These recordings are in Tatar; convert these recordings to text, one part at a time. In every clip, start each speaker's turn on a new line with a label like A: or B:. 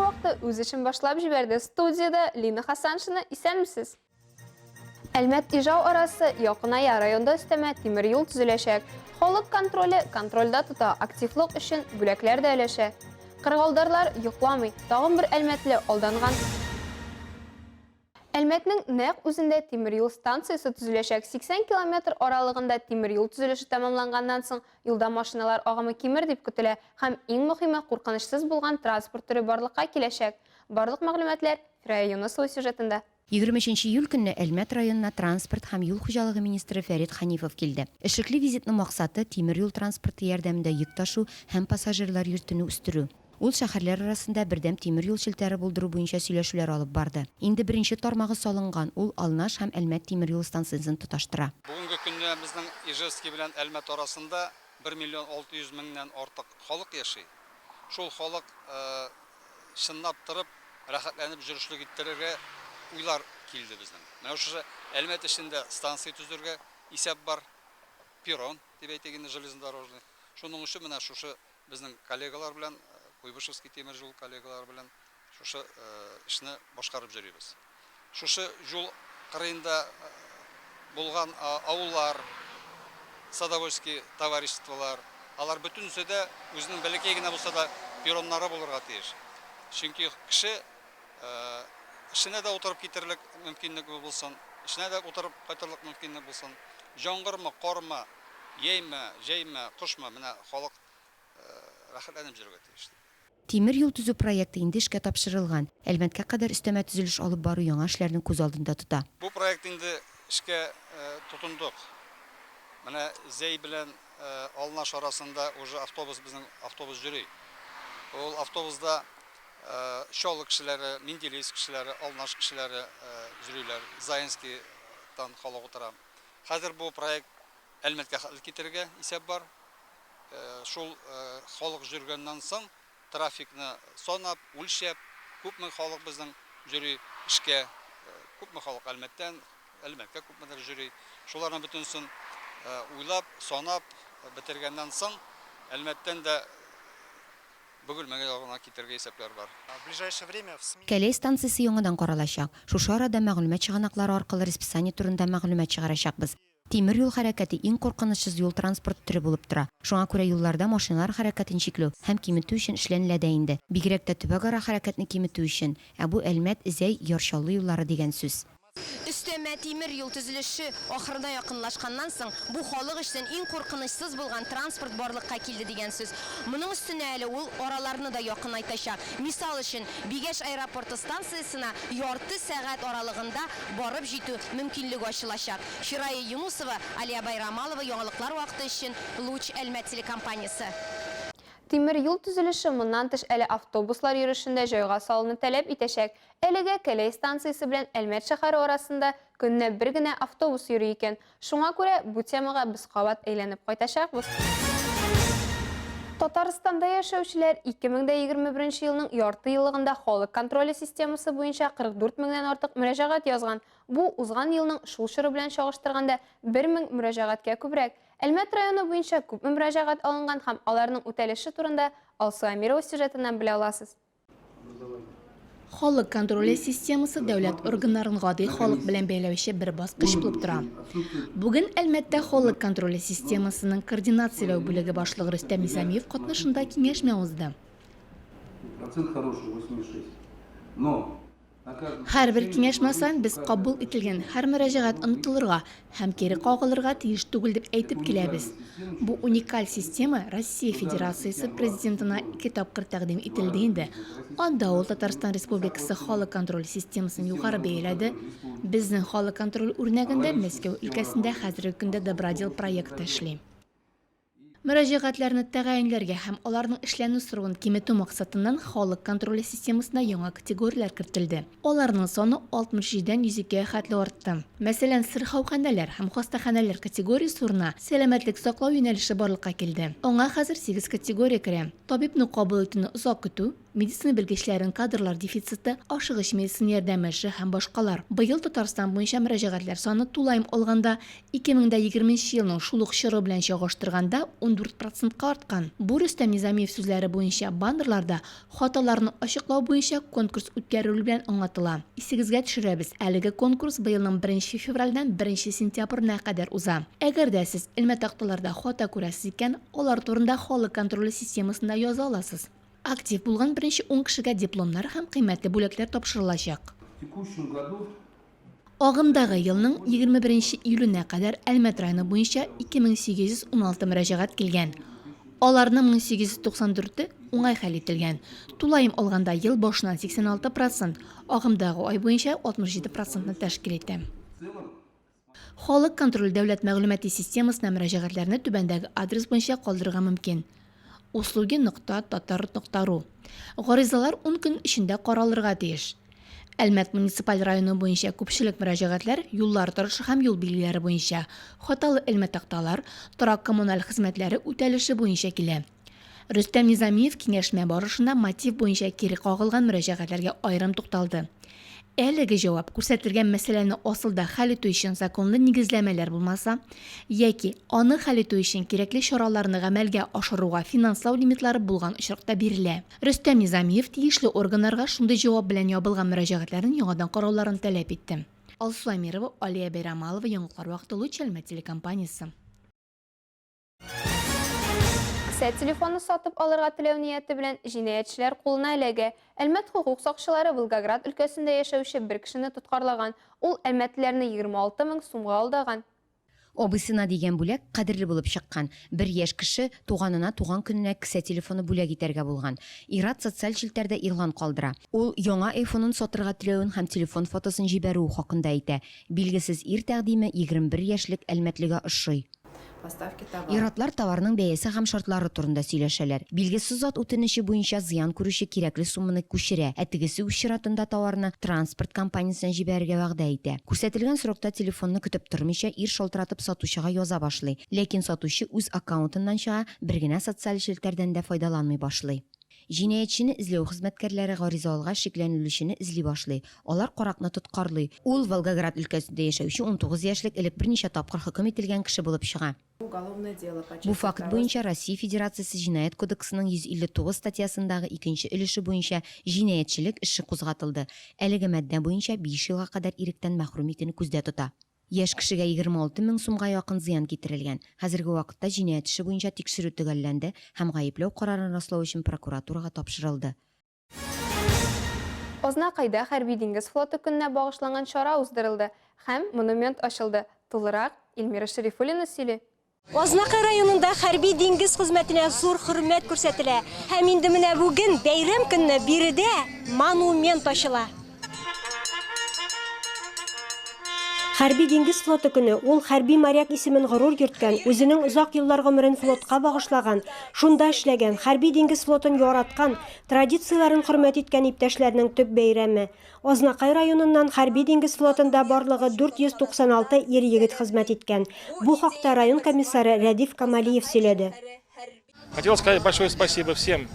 A: вакыты үз эшен башлап җибәрде. Студиядә Лина Хасаншина, исәнмесез! Әлмәт Ижау арасы якыная, районда өстәмә тимер юл төзеләчәк. Халык контроле контрольдә тота, активлык өчен бүләкләр дә өләшә. Кыргалдарлар йокламый, тагын бер әлмәтле алданган. Әлмәтнең нәкъ үзендә тимер юл станциясе төзеләчәк. 80 километр аралыгында тимер юл төзелеше тәмамланганнан соң, юлда машиналар агымы кимер дип көтелә һәм, иң мөһиме, куркынычсыз булган транспорт төре барлыкка киләчәк. Барлык мәгълүматлар Фирая Юнысова сюжетында.
B: 23 нче июль көнне Әлмәт районына транспорт һәм юл хуҗалыгы министры Фәрит Хәнифов килде. Эшлекле визитның максаты, тимер юл транспорты ярдәмендә йөк ташу һәм пассажирлар йөртүне үстерү. Ул шәһәрләр арасында бердәм тимер юл челтәре булдыру буенча сөйләшүләр алып барды. Инде беренче тармагы салынган, ул Алнаш һәм Әлмәт тимер юл станциясен тоташтыра.
C: Бүгенге көндә безнең Ижевский белән Әлмәт арасында бер миллион 600 меңнән артык халык яши. Шул халык чынлап торып рәхәтләнеп җөрешлек иттерергә уйлар килде безнең. Менә шушы Әлмәт эчендә станция төзергә исәп бар, перрон дип әйтик инде, железнодорожный. Шуның өчен менә шушы Безнең коллегалар белән, Куйбышевский тимер юл коллегалары белән шушы эшне башкарып йөрибез. Шушы юл кырыенда булган авыллар, садоводческий товариществолар, алар бөтенесе дә үзенең бәләкәй генә булса да перроннары булырга тиеш. Чөнки кеше эшенә дә утырып китерлек мөмкинлек булсын, эшенә дә утырып кайтырлык мөмкинлек булсын. Яңгырмы, кармы, Йәйме, җәйме, кышмы, менә халык рәхәтләнеп йөрергә тиеш.
B: Тимер юл төзү проекты инде эшкә тапшырылган. Әлмәткә кадәр өстәмә төзелеш алып бару яңа эшләрне күз алдында тота.
C: Бу проект инде эшкә тотындык. Менә Зәй белән Алнаш арасында уже автобус, безнең автобус йөри. Ул автобуста Чаллы кешеләре, Менделеевск кешеләре, Алнаш кешеләре йөриләр, Заинскийдан халык утыра. Хәзер бу проект Әлмәткә хәтле китерергә исәп бар. Шул халык җөргәннән соң трафикны санап, үлчәп, күпме халык безнең йөри эшкә, күпме халык Әлмәттән, Әлмәткә күпмедер йөри. Шуларның бөтенесен уйлап, санап бетергәннән соң Әлмәттән дә Бөгелмәгә ягына китәргә исәпләр бар.
D: В ближайшее время в СМИ.
B: Кәләй станциясе яңадан каралачак. Шушы арада мәгълүмат чыганаклары аркылы расписание турында мәгълүмат чыгарачакбыз. Тимер юл хәрәкәте иң куркынычсыз юл-транспорт төре булып тора. Шуңа күрә юлларда машиналар хәрәкәтен чикләү һәм киметү өчен эшләнелә дә инде. Бигрәк тә төбәкара хәрәкәтне киметү өчен. Ә бу Әлмәт, Зәй, Яр Чаллы юллары дигән сүз.
E: Өстәмә тимер юл төзелеше ахырына якынлашканнан соң, бу халык өчен иң куркынычсыз булган транспорт барлыкка килде дигән сүз. Моның өстенә әле ул араларны да якынайтачак. Мисал өчен, Бигәш аэропорты станциясенә ярты сәгать аралыгында барып җитү мөмкинлеге ачылачак. Фирая Юнусова, Алия Байрамалова, Яңалыклар вакыты өчен, Луч, Әлмәт телекомпаниясе.
A: Тимер юл төзелеше моннан тыш әле автобуслар йөрешен дә җайга салуны таләп итәчәк. Әлегә Кәләй станциясе белән Әлмәт шәһәре арасында көненә бер генә автобус йөри икән. Шуңа күрә бу темага без кабат әйләнеп кайтачакбыз. Татарстанда яшәүчеләр 2021 елның ярты еллыгында халык контроле системасы буенча 44 меңнән артык мөрәҗәгать язган. Бу, узган елның шул чоры белән чагыштырганда, 1 мең мөрәҗәгатькә күбрәк. Әлмәт районы буенча күпме мөрәҗәгать алынган һәм аларның үтәлеше турында Алсу Әмирова сюжетыннан белә аласыз.
F: Халык контроле системасы дәүләт органнарын гади халык белән бәйләүче бер баскыч булып тора. Бүген Әлмәттә халык контроле системасының координацияләү бүлеге башлыгы Рөстәм Низамиев катнашында киңәшмә узды.
G: Процент хороший, 8,6. Но
F: Һәрбер киңәшмә саен без кабул ителгән һәр мөрәҗәгать онытылырга һәм кире кагылырга тиеш түгел дип әйтеп киләбез. Бу уникаль система Россия Федерациясе Президентына ике тапкыр тәкъдим ителде инде. Анда ул Татарстан Республикасы халык контроль системасын югары бәяләде. Безнең халык контроль үрнәгендә Мәскәү өлкәсендә хәзерге көндә Добродел проекты эшли. Мөрәҗәгатьләрне тәгаенләргә һәм аларның эшләнү срогын киметү максатыннан халык контроле системасына яңа категорияләр кертелде. Аларның саны 67 дән 102 гә хәтле артты. Мәсәлән, сырхауханәләр һәм хастаханәләр категориясе урынына сәламәтлек саклау юнәлеше барлыкка килде. Аңа хәзер сигез категория керә, табибны кабул итүне озак көтү, медицина белгечләрен кадрлар дефициты, ашыгыч медицина ярдәме эше һәм башкалар. Быел Татарстан буенча мөрәҗәгатьләр саны тулаем алганда 2020 нче елның шул ук чоры белән чагыштырганда 14 процентка арткан. Бу, Рөстәм Низамиев сүзләре буенча, баннерларда хаталарны ачыклау буенча конкурс үткәрелү белән аңлатыла. Исегезгә төшерәбез, әлеге конкурс быелның беренче февральдән беренче сентябренә кадәр уза. Әгәр дә сез элмә такталарда хата күрәсез икән, алар турында Халык контроле системасында яза аласыз. Актив булган беренче ун кешегә дипломнар һәм кыйммәтле бүләкләр тапшырылачак.
G: В текущем году
F: Агымдагы елның 21 нче июленә кадәр Әлмәт районы буенча 2816 мөрәҗәгать килгән. Аларның 1894-е уңай хәл ителгән. Тулаем алганда, ел башыннан 86 процент, агымдагы ай буенча 67 процентны тәшкил итә. Халык контроле дәүләт мәгълүмати системасына мөрәҗәгатьләрне түбәндәге адрес буенча калдырырга мөмкин, услуги нокта татар нокта ру. Гаризалар ун көн эчендә каралырга тиеш. Әлмәт муниципаль районы буенча күпчелек мөрәҗәгатьләр юллар торышы һәм юл билгеләре буенча, хаталы элмә такталар, торак-коммуналь хезмәтләре үтәлеше буенча килә. Рөстәм Низамиев киңәшмә барышында мотив буенча кире кагылган мөрәҗәгатьләргә аерым тукталды. Әлеге җавап күрсәтелгән мәсьәләне асылда хәл итү өчен законлы нигезләмәләр булмаса, яки аны хәл итү өчен кирәкле чараларны гамәлгә ашыруга финанслау лимитлары булган очракта бирелә. Рөстәм Низамиев тиешле органнарга шундый җавап белән ябылган мөрәҗәгатьләрне яңадан карауларын таләп итте. Алсу Әмирова, Алия Бәйрамалова, Яңалыклар вакыты, Луч Әлмәт телекомпаниясе.
A: Кесә телефоны сатып алырга теләү нияте белән җинаятьчеләр кулына эләгә. Әлмәт хокук сакчылары Волгоград өлкәсендә яшәүче бер кешене тоткарлаган. Ул әлмәтлеләрне 26 мең сумга алдаган.
B: Абыйсына дигән бүләк кадерле булып чыккан. Бер яшь кеше туганына туган көненә кесә телефоны бүләк итәргә булган. Ир-ат социаль челтәрдә игълан калдыра. Ул яңа айфонын сатырга теләвен һәм телефон фотосын җибәрүе хакында әйтә. Билгесез ир тәкъдиме 21 яшьлек әлмәтлегә ошый. Ир-атлар товарның бәясе һәм шартлары турында сөйләшәләр. Билгесез зат үтенече буенча зыян күрүче кирәкле сумманы күчерә, ә тегесе үз чиратында товарны транспорт компаниясенә җибәрергә вәгъдә итә. Күрсәтелгән срокта телефонны көтеп тормыйча, ир шалтыратып сатучыга яза башлый. Ләкин сатучы үз аккаунтыннан чыга, бер генә социаль челтәрдән дә файдаланмый башлый. Җинаятьчене эзләү хезмәткәрләре гариза алгач, шикләнелүчене эзли башлый. Алар каракны тоткарлый. Ул Волгоград өлкәсендә яшәүче 19 яшьлек, элек берничә тапкыр хөкем ителгән кеше булып чыга. Бу факт буенча Россия Федерациясе Җинаять кодексының 159 статьясындагы икенче өлеше буенча җинаятьчелек эше кузгатылды. Әлеге маддә буенча биш елга кадәр иректән мәхрүм итүне күздә тота. Яшь кешегә 26 мең сумга якын зыян китерелгән. Хәзерге вакытта җинаять эше буенча тикшерү төгәлләнде һәм гаепләү карарын раслау өчен прокуратурага тапшырылды.
A: Азнакайда Хәрби-диңгез флоты көненә багышланган чара уздырылды һәм монумент ачылды. Тулырак Эльмира Шәрифуллина сөйли.
E: Азнакай районында хәрби диңгез хезмәтенә зур хөрмәт күрсәтелә. Һәм инде менә бүген, бәйрәм көнне, биредә монумент ачыла.
D: Хәрби диңгез флоты көне, ул хәрби моряк исемен горур йөрткән, үзенең озак еллар гомерен флотка багышлаган, шунда эшләгән, хәрби диңгез флотын яраткан, традицияләрен хөрмәт иткән иптәшләрнең төп бәйрәме. Азнакай районыннан Хәрби-диңгез флотында барлыгы 496 ир-егет хезмәт иткән. Бу хакта район комиссары Рәдиф Камалиев сөйләде.
H: Хотел сказать большое спасибо всем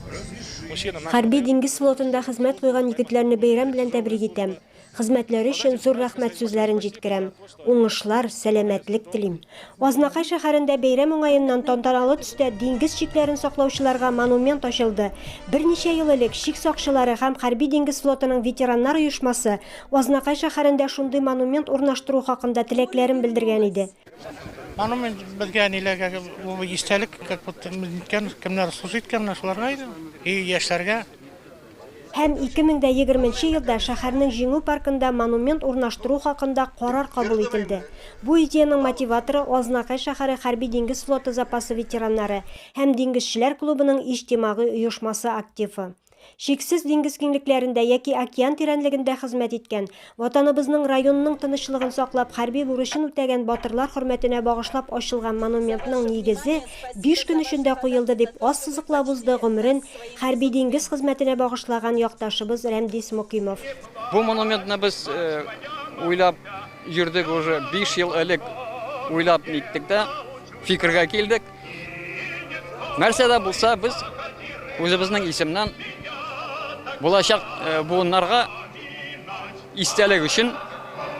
H: мужчинам.
D: Хәрби-диңгез флотында хезмәт куйган егетләрне бәйрәм белән тәбрик итәм. Хезмәтләре өчен зур рәхмәт сүзләрен җиткерәм. Уңышлар, сәламәтлек телим. Азнакай шәһәрендә бәйрәм уңаеннан тантаналы төстә диңгез чикләрен саклаучыларга монумент ачылды. Берничә ел элек чик сакчылары һәм Хәрби диңгез флотының ветераннар оешмасы Азнакай шәһәрендә шундый монумент урнаштыру хакында теләкләрен белдергән иде.
H: Монумент безгә ниләргә бу истәлек, как будто ниткән, кемнәр служить иткән, менә шуларга иде. И яшьләргә.
D: Һәм 2020 нче елда шәһәрнең Җиңү паркында монумент урнаштыру хакында карар кабул ителде. Бу идеянең мотиваторы Азнакай шәһәре Хәрби-диңгез флоты запасы ветераннары һәм диңгезчеләр клубының иҗтимагый оешмасы активы. Чиксез диңгез киңлекләрендә яки океан тирәнлегендә хезмәт иткән, Ватаныбызның, районның тынычлыгын саклап хәрби бурычын үтәгән батырлар хөрмәтенә багышлап ачылган монументның нигезе биш көн эчендә куелды, дип ассызыклап узды гомерен хәрби-диңгез хезмәтенә багышлаган якташыбыз Рәмдис Мокыймов.
C: Бу монументны без уйлап йөрдек уже биш ел элек уйлап ниттек тә, фикергә килдек. Нәрсә дә булса, без үзебезнең исемнән Булачак буыннарга истәлек өчен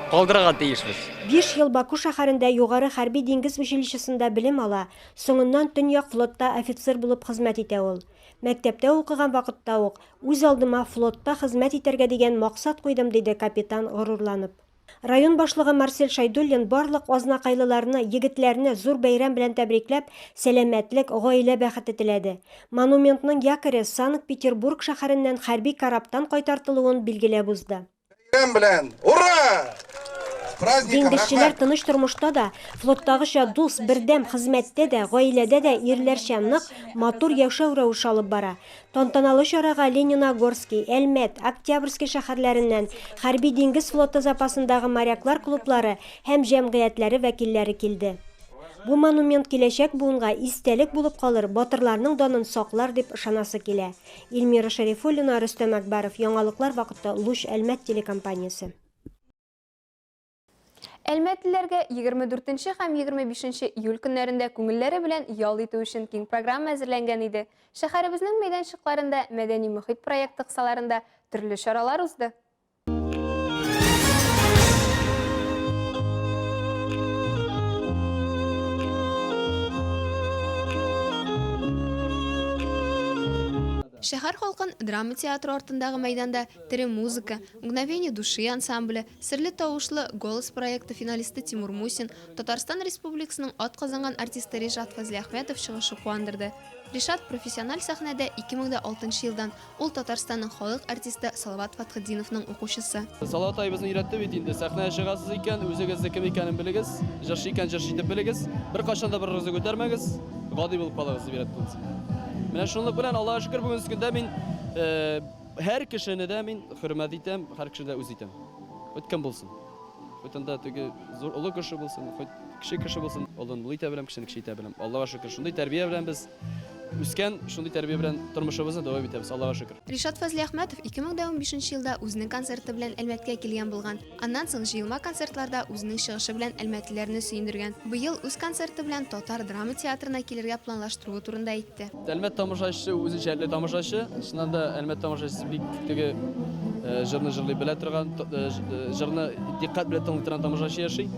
C: калдырырга тиешбез.
D: Биш ел Баку шәһәрендә Югары хәрби диңгез училищесында белем ала, соңыннан Төньяк флотта офицер булып хезмәт итә ул. Мәктәптә укыган вакытта ук, үз алдыма флотта хезмәт итәргә дигән максат куйдым, диде капитан горурланып. Район башлыгы Марсель Шәйдуллин барлык азнакайлыларны, егетләрне зур бәйрәм белән тәбрикләп, сәламәтлек, гаилә бәхете теләде. Монументның якоре Санкт-Петербург шәһәреннән хәрби корабтан кайтартылуын билгеләп узды.
I: Бәйрәм белән! Ура! С праздником!
D: Диңгезчеләр
I: Рәхмәт!
D: тыныч тормышта да, флоттагыча дус, бердәм, хезмәттә дә, гаиләдә дә ирләрчә нык, матур яшәү рәвеше алып бара. Тантаналы чарага Лениногорский, Әлмәт, Октябрьский шәһәрләреннән Хәрби-диңгез флоты запасындагы моряклар клублары һәм җәмгыятьләре вәкилләре килде. Бу монумент киләчәк буынга истәлек булып калыр, батырларның данын саклар дип ышанасы килә. Эльмира Шәрифуллина, Рөстәм Әкбәров, Яңалыклар вакыты, Луч Әлмәт телекомпаниясе.
A: Әлмәтлеләргә 24 нче һәм 25 нче июль көннәрендә күңелләре белән ял итү өчен киң программа әзерләнгән иде. Шәһәребезнең мәйданчыкларында Мәдәни мохит проекты кысаларында төрле чаралар узды. Шәһәр халкын драма театры артындагы мәйданда Тере музыка, Мгновение души ансамбле, Серле тавышлы Голос проекты финалисты Тимур Мусин, Татарстан Республикасының атказанган артисты Ришат Фазлиәхмәтов чыгышы куандырды. Ришат профессиональ сәхнәдә 2006 нчы елдан, ул Татарстанның халык артисты Салават Фәтхетдиновның укучысы.
J: Салават абый безне өйрәтте бит инде, сәхнәгә чыгасыз икән, үзегезне кем икәнен белегез, җырчы икән җырчы итеп белегез, беркайчан да берегезне күтәрмәгез, гади булып калыгыз дип өйрәтте ул безне. Менә шунлык белән, Аллага шөкер, бүгенге көндә мин Һәр кешене дә мин хөрмәт итәм, һәр кешене дә үз итәм. Хоть кем булсын. Хоть анда теге зур олы кеше булсын, хоть кече кеше булсын, олыны олы итә беләм, кечене кече итә беләм. Аллага шөкер, шундый тәрбия белән без үскән, шундый тәрбия белән тормышыбызны дәвам итәбез, Аллага шөкер.
A: Ришат Фазлиәхмәтов 2015 елда үзенең концерты белән Әлмәткә килгән булган. Аннан соң җыелма концертларда үзенең чыгышы белән әлмәтлеләрне сөендергән. Быел үз концерты белән Татар драма театрына килергә планлаштыруы турында әйтте.
J: Әлмәт тамашачысы үзенчәлекле тамашачы. Чыннан да Әлмәт тамашачысы бик теге җырны җырлый белә торган, җырны дикъкать белән тыңлый торган тамашачы яши.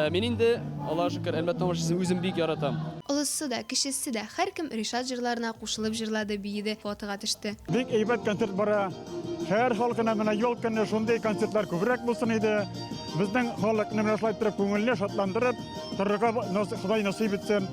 J: Мин инде, Аллага шөкер, Әлмәт тамашачысын үзем бик яратам.
A: Олысы да, кечесе дә, һәркем Ришат җырларына кушылып җырлады, биеде, фотога төште.
K: Бик әйбәт концерт бара. Шәһәр халкына менә ял көне шундый концертлар күбрәк булсын иде. Безнең халыкны менә шулай иттереп күңелле, шатландырып торырга Ходай насыйп итсен.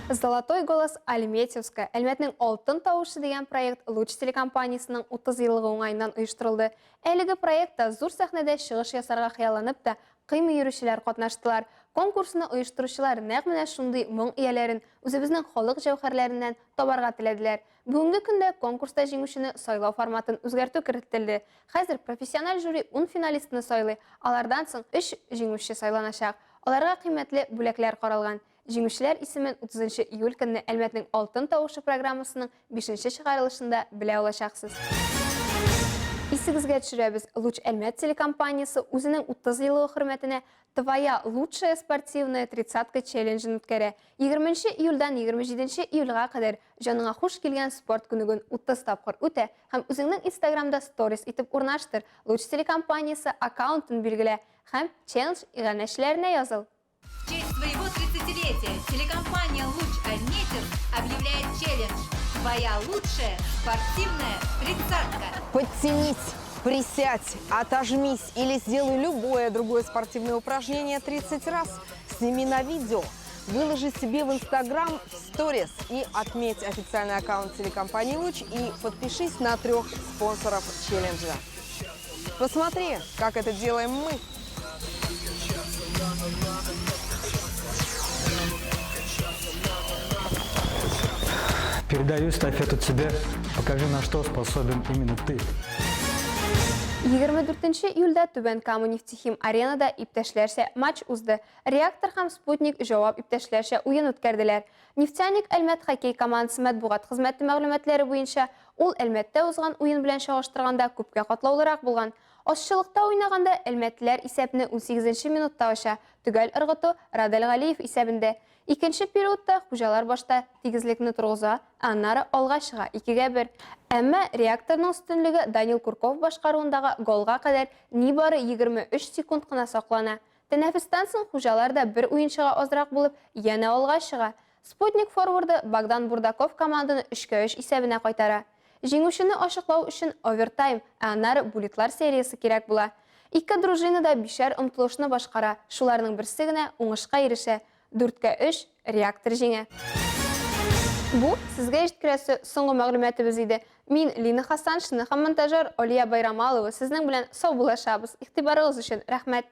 A: Золотой голос Альметьевска, Әлмәтнең алтын тавышы дигән проект Луч телекомпаниясенең 30 еллыгы уңаеннан оештырылды. Әлеге проектта зур сәхнәдә чыгыш ясарга хыялланып та, кыймый йөрүчеләр катнаштылар. Конкурсны оештыручылар нәкъ менә шундый моң ияләрен үзебезнең халык җәүһәрләреннән табарга теләделәр. Бүгенге көндә конкурста җиңүчене сайлау форматын үзгәртү кертелде. Хәзер профессиональ жюри ун финалистны сайлый, алардан соң өч җиңүче сайланачак. Аларга кыйммәтле бүләкләр каралган. Җиңүчеләр исемен 30 нчы июль көнне Әлмәтнең Алтын тавышы программасының бишенче чыгарылышында белә алачаксыз. Исегезгә төшерәбез, Луч Әлмәт телекомпаниясе үзенең 30 еллыгы хөрмәтенә Твоя лучшая спортивная тридцатка челленджын үткәрә. Егерменче июльдән 27 июльгә кадәр Җаныңа хуш килгән спорт күнегүен 30 тапкыр үтә һәм үзеңнең Инстаграмда сторис итеп урнаштыр, Луч телекомпаниясе аккаунтын билгелә һәм челлендж иганәчеләренә языл.
L: В честь своего тридцатилетия телекомпания Луч Альметьевск объявляет челлендж Твоя лучшая спортивная тридцатка.
M: Подтянись, присядь, отожмись или сделай любое другое спортивное упражнение 30 раз. Сними на видео. Выложи себе в Инстаграм в сторис и отметь официальный аккаунт телекомпании «Луч» и подпишись на трех спонсоров челленджа. Посмотри, как это делаем мы.
N: Передаю эстафету тебе. Покажи, на что способен именно ты.
A: 24 июльдә Түбән Кама Нефтехим аренада иптәшләрчә матч узды. Реактор һәм Спутник җавап иптәшләрчә уен үткәрделәр. Нефтяник Әлмәт хоккей командасы матбугат хезмәте мәгълүматлары буенча, ул Әлмәттә узган уен белән чагыштырганда күпкә катлаулырак булган. Азчылыкта уйнаганда әлмәтлеләр исәпне унсигезенче минутта ача, төгәл ыргыту Радель Галиев исәбендә. Икенче периодта хуҗалар башта тигезлекне торгыза, ә аннары алга чыга, икегә бер. Әмма Реактор ның өстенлеге Данил Курков башкаруындагы голга кадәр нибары 23 секунд кына саклана. Тәнәфестән соң хуҗалар да бер уенчыга азрак булып, янә алга чыга. Спутник форварды Богдан Бурдаков команданы өчкә өч исәбенә кайтара. Җиңүчене ачыклау өчен овертайм, ә аннары буллитлар сериясе кирәк була. Ике дружина да бишәр омтылышны башкара, шуларның берсе генә уңышка ирешә. Дүрткә өч, Реактор җиңә. Бу, сезгә җиткерәсе соңгы мәгълүматыбыз иде. Мин, Лина Хасаншина һәм монтажер Алия Байрамалова сезнең белән саубуллашабыз. Игътибарыгыз өчен рәхмәт.